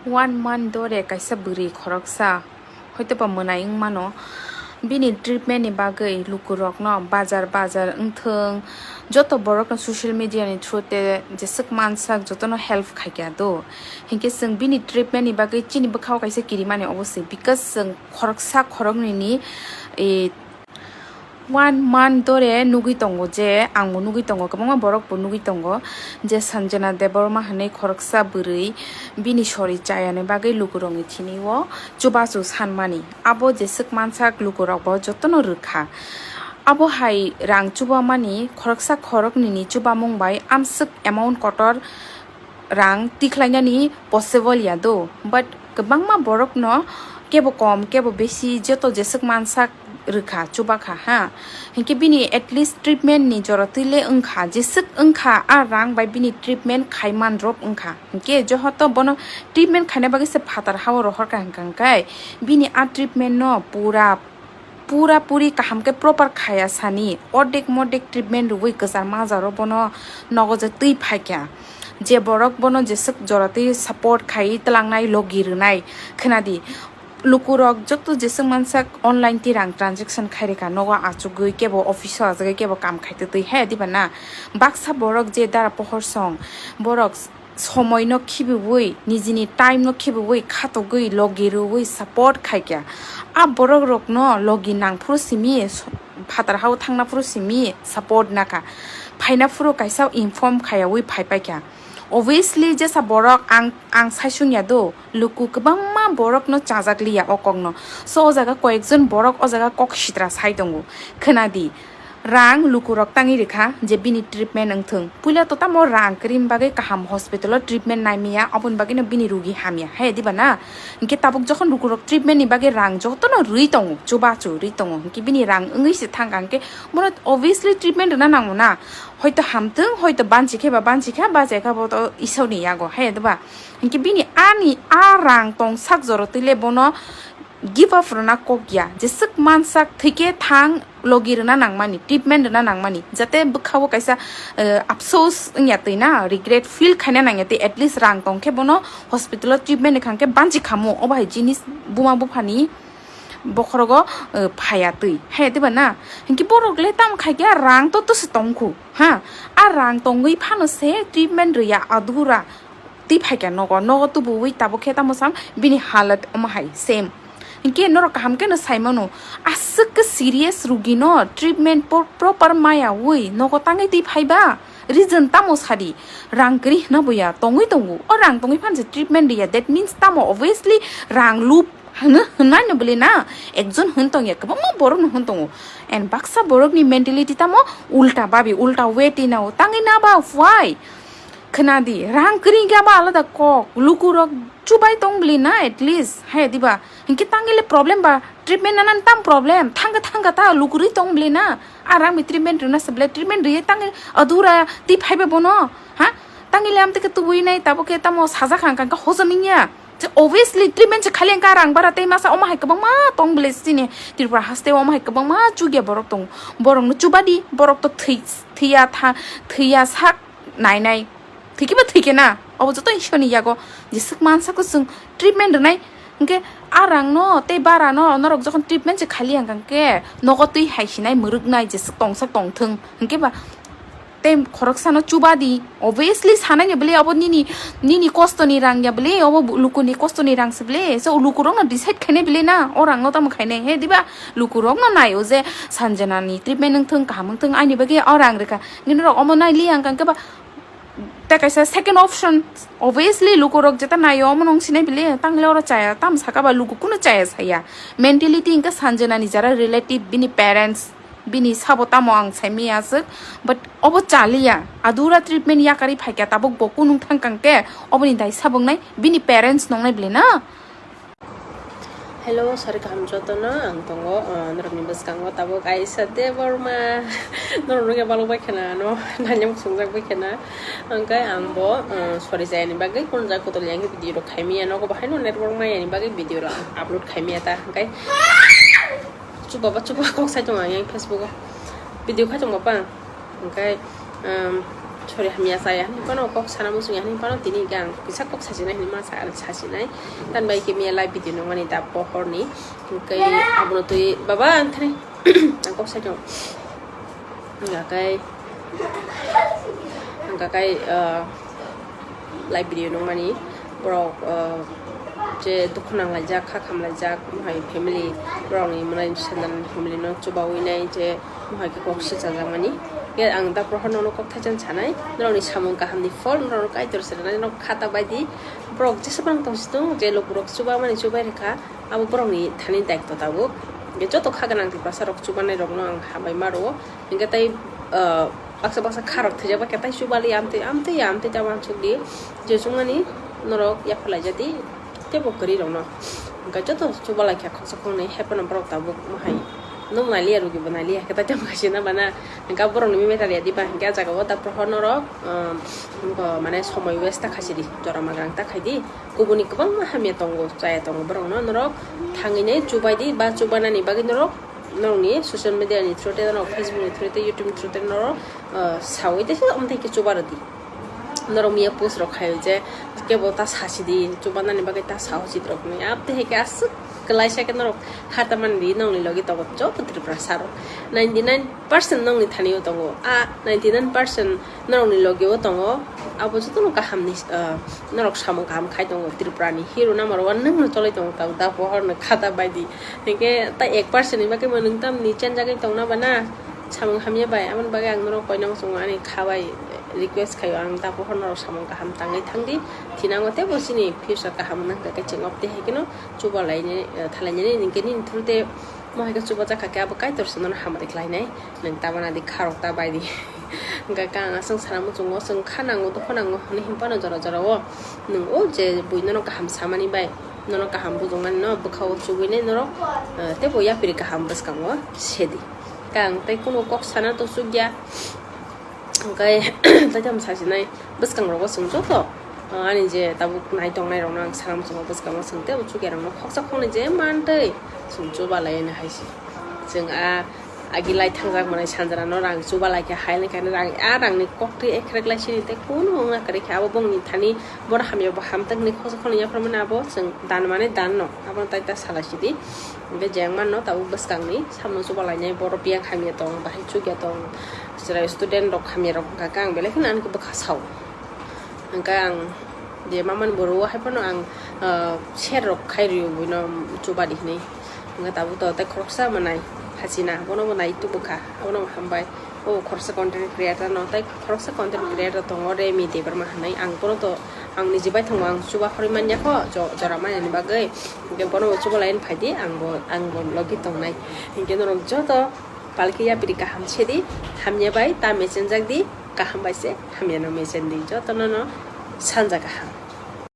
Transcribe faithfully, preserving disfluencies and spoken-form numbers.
One month dore kaisa bwrwi khoroksa, hoitoba mwnai wng mano, bini treatment ni bagwi lukurokno bazar bazar wngthwng, joto borokno social media ni through te jeswk mansak jotono help khaikha do. Hinkhe chwng bini treatment ni bagwi chini bwkhao kaisa kirimani obo se, because chwng khoroksa khoroknwi ni, eh, one month dore nugwi tongo je, ang bo nugwi tongo, kwbangma borok bo nugwi tongo je Sanjana Debbarma hinwi khoroksa bwrwi bini sori chayani bagwi lukurokni thini o chubachu sanmani. Abo jeswk mansak lukurok bo jotono rwkha. Abo hai rang chubamani khoroksa khoroknwi ni chubamung bai amswk amount kotor rang tikhlainani possible ya do, but kwbangma borokno kebo kom kebo besi joto jeswk mansak rwkha chubakha ha. Hinkhe bini at least treatment ni jora twi le wngkha, jeswk wngkha a rang bai bini treatment khaiman rok wngkha. Hinkhe johoto bono treatment khaina bagwi se phatar hao rohorkha hwnkha hwnkhe bini a treatment no pura pura puri kaham khe proper khaya sani, ordek mordek treatment rwui kwchar majaro bono nogo je twi phaikha. Je borok bono jeswk jora twi support khaiwi twlangnai logi rwnai khwnadi. Lukurok joto jeswk mansak online twi rang transaction khairikha nogo achugwi kebo office o achugwi kebo kam khaitwi twi he diba na? Baksa borok je dara pohor song borok somoi no khibiwi, nijini time no khibiwi, khatogwi, logi rwui support khaikha. A borok rokno logi nangphuru simi, phatar hao thangna phuru simi support nakha. Phaina phuru kaisa inform khayawi phaipaikha. Obviously, jesa borok ang, ang saisung ya do, luku kwbangma borokno chajak liya o kokno. So, o jaga koyekjon borok o jaga kok sitra sai tongo. Khwnadi, rang lukurok tangwi rikha je bini treatment wngthwng. Puila to tamo rang kwrwini bagwi kaham hospital o treatment naimaya, oboni bagwino bini rugi hamya, hai diba na? Hinkhe tabuk jokhon lukurok treatment ni bagwi rang jotono rwi tongo, chubachu rwi tongo, hinkhe bini rang wngwi se thangkha, hinkhe bono obviously treatment rwna nango na, hoito hamthwng, hoito banchi khe ba banchi kha, bachai kha bo to Isorni yago, hai diba? Hinkhe bini ani a rang tong sak joro twi le bono give up rwna kok ya, jeswk mansak thwikhe thang logi rwna nangmani, treatment rwna nangmani, jate bwkhao kaisa, eh, apsos wngya twi na, regret feel khaina nangya twi, at least rang tong khe bono hospital o treatment rwkha hwnkhe banchi khamu, obo hai jinis buma buphani bokhorogo, eh, phaya twi, hai diba na? Hinkhe borok le tamo khai khe a rang to twse tongkhu, ha? A rang tongwi phano se treatment rwya adura twi phaikha nogo, nogo tubuwi tabuk khe tamo sam bini halat omo hai same. Hinkhe norok kaham khe no sai mano, aswk khe serious rugi no treatment po-, proper maya wi nogo tangwi twi phaiba? Reason tamo sadi? Rang kwrwi hwna buya tongwi tongo, o rang tongwi phanse treatment riya, that means tamo obviously rang lup hwno hwnai no bwle na, ekjon hwn tongya, kwbangma borok no hwn tongo, and baksa borok ni mentality tamo ulta babi, ulta way twi nao tangwi na ba why? Khwnadi, rang kwrwi khe abo alada kok, lukurok chubai tong bwlwi na at least, hai diba? Hinkhe tangwi le problem ba, treatment nanani tam problem, thangkha thangkha ta lukurwi tong bwlwi na, a rang bai treatment rwna se bwlai, treatment rwya tangwi adura twi phaiba bono, ha? Tangwi le amtwi khe tubui nai, tabuk khe tamo sajak hang kha, hojom wngya. Je obviously treatment se khali ang kha rang bara tei masa omo hai kwbangma tong bwlai chini Tripura haste omo hai kwbangma chugya borok tong, borokno chubadi, borok to thwi, thwiya tha, thwiya sak, nai nai. Thwikhe ba thwikhe na? Obo joto Ishorni yago. Jeswk mansa kwchwng treatment rwnai. Hinkhe a rangno tei barano norok jokhon treatment se khali hwnkha hinkhe nogo twi hai sinai mwrwknai jeswk tongsa tongthwng. Hinkhe ba tei khoroksano chubadi. Obviously sanai ni bwle obo nini, nini kostoni rang ya bwle, obo bu-, lukuni kostoni rang se bwle. So lukurokno decide khainai bwle na, o rangno tamo khainai he diba? Lukurokno naio je Sanjanani treatment wngthwng, kaham wngthwng, aini bagwi o rang rwkha. Nini rok omo nai li hwnkha hinkhe ba tei kaisa second option, obviously lukurok jeta naio omo nung sinai bile, tangli oro chaya, tam saka ba luku kunu chaya saya. Mentality hinkhe Sanjanani jara relative, bini parents, bini sabo tamo ang saimaya aswk, but obo chaliya, adura treatment yakarwi phaikha, tabuk bo kunung thangkang khe, oboni dai saboknai, bini parents nongnai bile na? Hello, sari kaham jotono, ang tongo, ah, norokni bwskango tabuk Aisha Debbarma. Norok nukya balok bai kheno ano, nanya muchungjak bai kheno. Hwnkhe ang bo, ah, sori jayani bagwi kunu jaga kotol yang video rok khaimaya, nogo bahaino network mayani bagwi video rok upload khaimaya ta. Hwnkhe chuba ba chuba kok sai tongo ang yang Facebook o. Video khai tongo pa. Hwnkhe, um, Sorry, hamya chaya hinwi phano kok sana muchung ya hinwi phano tini hwnkhe ang kisa kok sachinai hinwi ma sa-, sachinai. Tan bai khe miya live video nangmani da pohorni. Hwnkhe abono twi baba ang thani ang kok saino. Hwnkhe, hwnkhe, ah, live video nangmani borok, ah, je dukhu nanglaijak, kha khamlaijak, hai family borokni mwnai sandan family no chubawi nai je Mohai khe kok sichajakmani. Khe ang da prohor nono kok thaichang sanai, norokni samung kahamni phol norok Kaitor se rwnai, norok khata bai di. Borok jesa phang tong si tong, je lukurok chubamani chubai rwkha, abo borokni thani daitw tabuk. Khe joto kha gwnang Tiprasa rok chubanai rokno ang hambai ma rwo. Hwnkhe tai, ah, baksa baksa kha rok thwijak bai khe tai chubali amtwi, amtwi, amtwi ta uansuk di. Je chungmani norok yapharlai ja di. Teibo kwrwi rokno. Hwnkhe joto chubalai kha khoksa khoknwi, hai phano borok tabuk mohai. Nwng nailiya, rugi bo nailiya, hwnkhe tai tamo kaisa na bana. Hwnkhe borokni mimeta rwya diba, hwnkhe ah jaga o da prohor norok, um, wngkha mane somoi waste ta khaisidi, jora magrang ta khaidi. Kubuni kwbangma hamya tongo, chaya tongo borokno, norok thangwi nai chubai di, ba chubanani bagwi norok, norokni social media ni through tei, norok Facebook ni through tei, YouTube ni through tei norok, uh, sawi tei se omthai khe chuba rwdi. Norok miya post rok khaio je kebo ta sasi di, chubanani bagwi ta sao chit rok hinwi. Abte hai khe aswk kwlaisa khe norok kha ta man di, nongni logi tongo joto Tripura sa rok. Ninety nine percent nongni thani o tongo. A ninety nine percent norokni logi o tongo. Abo jotono kaham ni, ah, norok samung kaham khai tongo. Tripura ni hero number one nwng no cholai tongo, ta da pohor no kha ta bai di. Hwnkhe ta ek percent ni bagwi bo nwng tamni chenjagwi tongna bana. Samung hamya bai, aboni bagwi ang norok koinang chungo ani kha bai request khaio, ang da pohor norok samung kaham tangwi thangdi, thinango teibo chini future kaham wngkha khe chwng obtwi hai kheno chuba lainai, eh, thalainani hwnkhe nini through tei mo hai khe chuba jakha khe abo Kaitor se nono hamari khlainai, nwng ta mana di kha rok ta bai di. Hwnkhe khe ang aswk sana muchungo, chwng kha nango, dukhu nango hinwi himphano jora jora o nwng o je bui nono kaham samani bai, nono kaham bujoknani no bwkha o chubui nai norok, eh, teibo yapri kaham bwskango sedi. Khe ang tei kunu kok sana to chukya. Hwnkhe tei tamo sasinai bwskangrogo chwng joto, ah, ani je tabuk nai tongnai rokno ang sana muchungo bwskango chwng tei chukya rokno khoksa khoknwi je mantwi chwng chuba lai ani hai se. Chwng a agi lai thangjak manai sanjra no rang chuba lai khe hai lai khe rang, a rangni koktwi ekrek lai sini tei kunu wngna kwrwi khe abo bongni thani bono hamya bo hamtwk hinwi khoksa khoknwi yapharmani abo chwng dan manwi dan no abono tai ta sala sidi. Hwnkhe je ang manno tabuk bwskangni samung chuba lainai borok biyang hamya tong, bahai chukya tong, chwrai student rok hamya rok hwnkha khe ang belai kheno ani khe bwkha sao. Hwnkhe ang je mamani borok o hai phano ang, ah, share rok khai rwio buino chuba di hinwi. Hwnkhe tabuk to tei khoroksa manai hachina, bono bo nai tubukha, abono hambai. O khoroksa content creator no, tei khoroksa content creator tongo Remi Debbarma hinwi, ang bono to ang niji bai thango, ang chuba horwi manya kho, jo-, jora manya ni bagwi. Hwnkhe bono bo chuba laina phai di, ang bo, ang bo logi tongnai. Hwnkhe norok joto palki yapri kaham se di, hamya bai ta mechenjak di, kaham bai se hamya no mechen di, joto no no sanja kaham.